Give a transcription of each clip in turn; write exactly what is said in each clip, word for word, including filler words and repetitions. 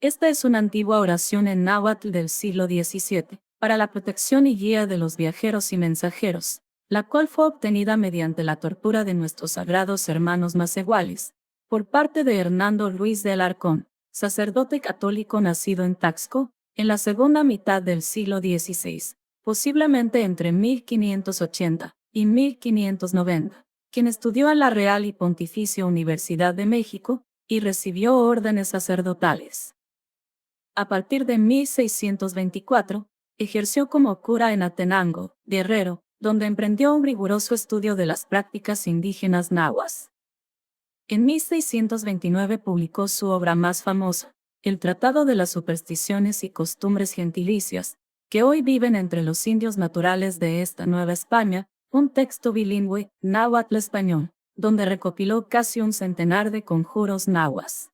Esta es una antigua oración en náhuatl del siglo diecisiete, para la protección y guía de los viajeros y mensajeros, la cual fue obtenida mediante la tortura de nuestros sagrados hermanos macehuales, por parte de Hernando Ruiz de Alarcón, sacerdote católico nacido en Taxco, en la segunda mitad del siglo dieciséis, posiblemente entre mil quinientos ochenta y mil quinientos noventa, quien estudió en la Real y Pontificia Universidad de México y recibió órdenes sacerdotales. A partir de mil seiscientos veinticuatro, ejerció como cura en Atenango, Guerrero, donde emprendió un riguroso estudio de las prácticas indígenas nahuas. En mil seiscientos veintinueve publicó su obra más famosa, El Tratado de las Supersticiones y Costumbres Gentilicias, que hoy viven entre los indios naturales de esta Nueva España, un texto bilingüe, náhuatl-español, donde recopiló casi un centenar de conjuros nahuas.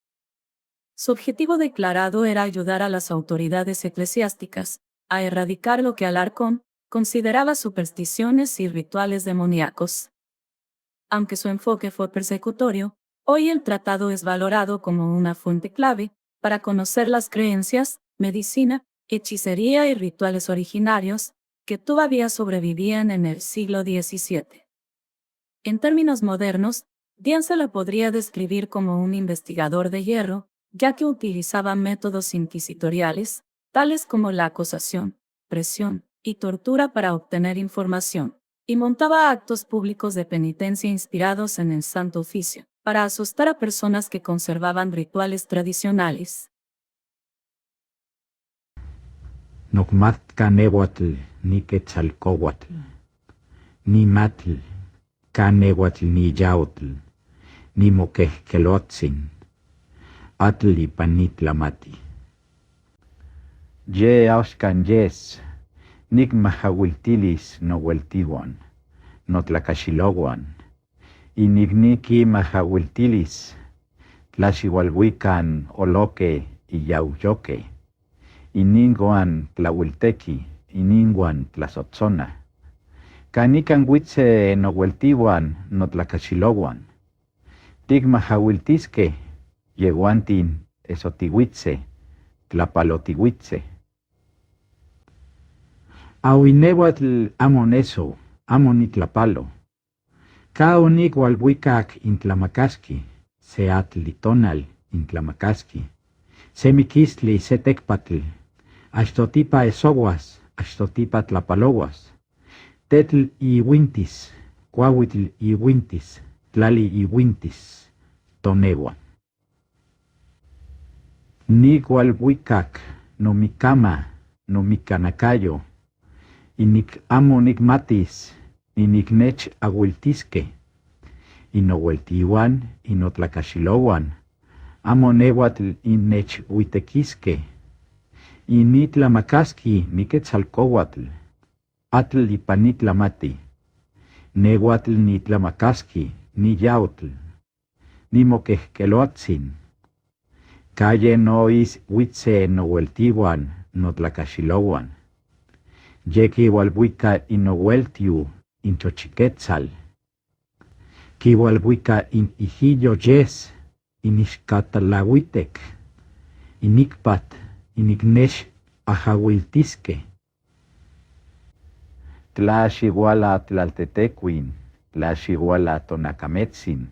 Su objetivo declarado era ayudar a las autoridades eclesiásticas a erradicar lo que Alarcón consideraba supersticiones y rituales demoníacos. Aunque su enfoque fue persecutorio, hoy el tratado es valorado como una fuente clave para conocer las creencias, medicina, hechicería y rituales originarios que todavía sobrevivían en el siglo diecisiete. En términos modernos, Dian se lo podría describir como un investigador de hierro, ya que utilizaba métodos inquisitoriales, tales como la acusación, presión y tortura para obtener información, y montaba actos públicos de penitencia inspirados en el Santo Oficio, para asustar a personas que conservaban rituales tradicionales. Nokmatl kaneuatl ni Quetzalcóhuatl, nimatl kaneuatl ni yautl, ni mokehkeloatsin, atl ipan ni tlamati. Ye axkan yes nikmahauiltilis noueltiuan, notlakaxilouan, inik nikimahauiltilis tlaxiualuikan oloke iyauyouke, ininkuan tlauilteki, ininkuan tlasotsona. Kan nikan kuitse noueltiuan, notlakaxilouan, tikmahauiltiske yeuantin esotiuitse, tlapalotiuitse. Auineuatl amo nesou, amo nitlapalo. Kau nikualuikak intlamakaski, se atl itonal intlamakaski, se mikistli, se tekpatl, axtotipa esouas, axtotipa tlapalouas, tetl iuintis, kuauitl iuintis, tlali iuintis, toneuan. Nikualuikak nomikama, nomikanakayo, inik amo nikmatis, inik nechauiltiske, inoueltiuan, inotlakaxilouan, amo neuatl inechuitekiske, initlamacaski ni Quetzalcóhuatl, atl ipan ni tlamati, neuatl nitlamacaski ni yautl, ni mokehkeloatsin. Ka ye no is uitse noueltiuan, notlakaxilouan. Ye kiualuika inoueltiu in Xochiketl. Kiualuika in Ijiyo yes, inixkatalauitek, inikpat, inik nechahauiltiske. Tlaxiuala tlaltetekuin, tlaxiuala tonakametsin,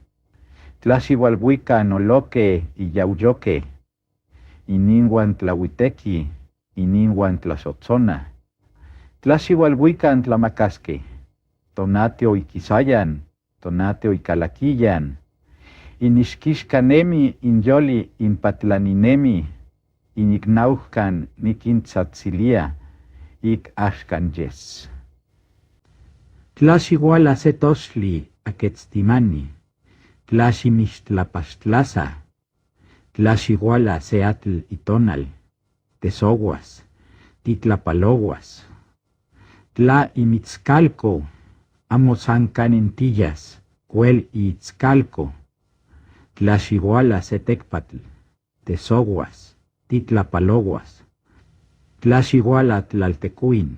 tlaxiualuika noloke iyauyoke, ininkuan tlauiteki, ininkuan tlasotsona. Tlaxiualuika tlamacaske, tonati oikisayan, tonati oikalakiyan, inixkixkanemi in yoli in patlaninemi, inik nauhkan nikintsatsilia, ik axkan yes. Tlaxiuala se toxtli aketstimani, tlaximixtlapaxtlasa, tlaxiuala se atl itonal, tesouas, titlapalouas. Tla imitskalko, amo san kanin tiyas, kuel itskalko. Tlaxiuala se tekpatl, tesouas, titlapalouas. Tlaxiuala tlaltekuin,